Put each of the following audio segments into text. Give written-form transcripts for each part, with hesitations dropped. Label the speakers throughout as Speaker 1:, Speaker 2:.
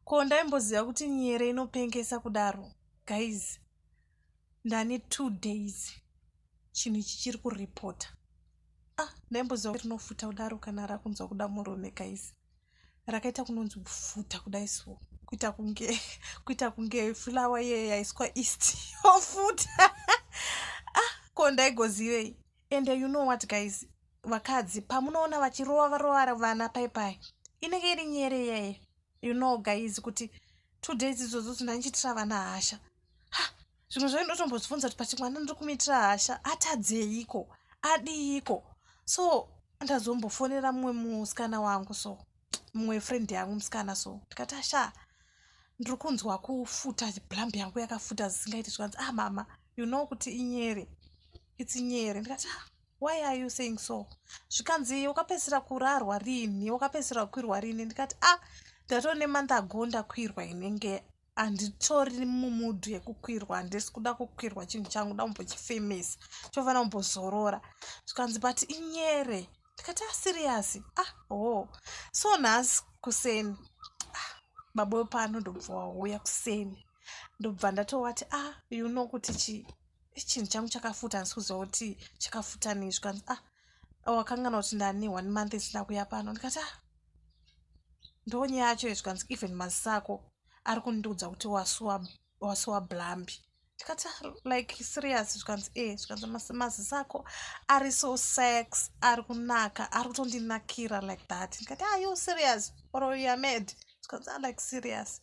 Speaker 1: Ko ndaimboziva kuti nyere inopengesa kudaro. Guys, ndane 2 days chinhu ichi chiri kuripota. Ah, ndaimboziva rinofuta kudaro kana rakunzwa kuda murume. Guys, rakaita kunonzi kufuta kudai so, kuita kunge flour iye yaiswa yeast yofuta. Ah, ko ndaigozivei? And you know what, guys? Vakadzi pamunoona vachirova varova vana paipai, inenge iri nyere yeye. You know, guys, kuti 2 days idzodzo tindandichitira vana hasha. Ha, zvimwe zvayo ndotombozvibvunza kuti pati mwana ndiri kumuitira hasha atadzeiko, adiiko? So ndazombofonera mumwe musikana wangu, so mumwe friend yangu musikana, so ndikati, "Asha, ndiri kunzwa kufuta, blambi yangu yakafuta zvisingaiti." Zvikanzi, "Ah, mama, you know kuti inyere, it's nyere." Ndikati, "Ah, why are you saying so?" Zvikanzi, "Wakapedzisira kurarwa rini? Wakapedzisira kukwirwa rini?" Ndikati, "Ah, ndatone month ago ndakwirwa. Inenge handitori mumood yekukwirwa, handisi kuda kukwirwa. Chinhu changu da kumbochifemesa, chofanira kumbozorora." Zvikanzi, "But inyere." Ndikati, "Ah, serious? Ah, oh." So nhasi kuseni, ah, baba wepano ndobva wauya kuseni, ndobva ndatowati, "Ah, you know kuti chinhu changu chakafuta, handisi kuziva kuti chakafuta nei." Zvikanzi, "Ah, wakangana kuti ndane one month isina kuya pano?" Ndikati, "Ah, ndonyaya yacho." Zvikanzi, "Even masako ari kundiudza kuti wasuwa, wasuwa blambi." Ndikati, "Ah, like serious?" Zvikanzi, "E." Zvikanzi, "Maziso ako ari so sex, ari kunaka, ari kutondinakira like that." Ndikati, "Are you serious or you are mad?" Zvikanzi, "Ah, like serious."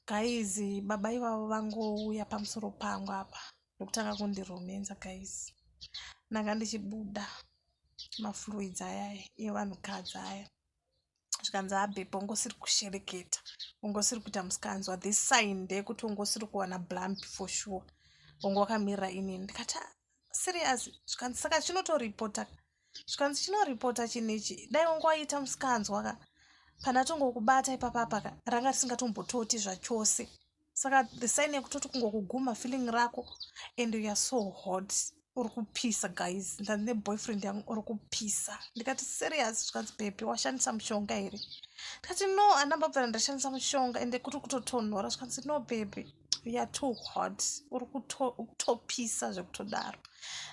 Speaker 1: Guys, baba ivavo vangouya pamusoro pangu apa ndokutanga kundiromenza. Guys, ndanga ndichibuda mafluids aya evanhukadzi aya. Zvikanzi, "Abhebhi, ungosiri kushereketa, ungosiri kuita musikanzwa. This sign ndeyekuti ungosiri kuwana blambi for sure, unge wakamirira inini." Ndikati, "Ah, serious?" Zvikanzi, "Saka chinotoripota." Zvikanzi, "Chinoripota chinhu ichi. Dai unge waita musikanzwa ka, pandatongokubata ipapapa ka, ranga risingatombototi zvachose. Saka the sign yekutoti kungokuguma feeling rako, and you are so hot, uri kupisa." Guys, ndani neboyfriend yangu, "Uri kupisa." Ndikati, "Serious?" Zvikanzi, "Baby, washandisa mushonga here?" Ndikati, "No, handambobvira ndashandisa mushonga, ende kuri kutotonhora." Zvikanzi, "No baby, you are too hot, uri kutopisa zvekutodaro."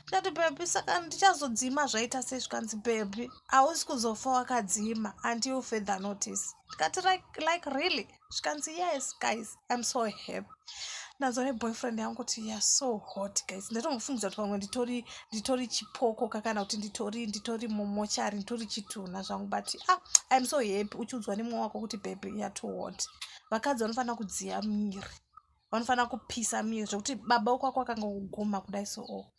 Speaker 1: Ndikati, "Baby, saka ndichazodzima zvaita sei?" Zvikanzi, "Baby, hausi kuzofa wakadzima until further notice." Ndikati, Like really?" Zvikanzi, "Yes." Guys, I'm so happy. Ndanzwa neboyfriend yangu kuti you are so hot. Guys, ndatombofungidzwa kuti pamwe nditori chipoko kakana kuti nditori mumochari, nditori chitunha zvangu, but ah, I'm so happy uchiudzwa nemumwe wako kuti, "Baby, you are too hot." Vakadzi vanofanira kudziya miri, vanofanira kupisa miri zvekuti baba wako akanga kuguma kudai. So, oh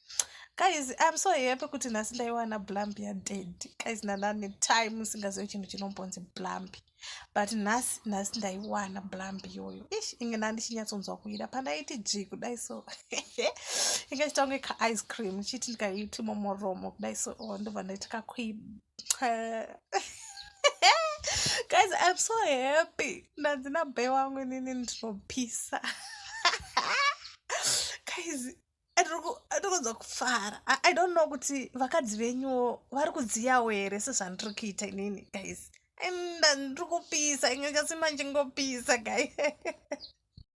Speaker 1: guys, I'm so happy kuti nhasi ndaiwana blambi yadad. Guys, ndandane time usingazivi chinhu chinombonzi blambi, but nhasi ndaiwana blambi iyoyo. Ish, inge ndandichinyatsonzwa kuida pandaiti dzvi kudai so, inge chita kunge kaice cream, chiti ndikaiti mumoromo kudai so, oh, ndobva ndaita kakui. Guys, I'm so happy. Ndanzi nabae wangu inini ndinopisa. Guys, ndiri kunzwa kufara. I don't know kuti vakadzi venyuwo vari kudziyawo here sezvandiri kuita inini. Guys, ndiri kupisa, inge chasima ndingopisa, guys.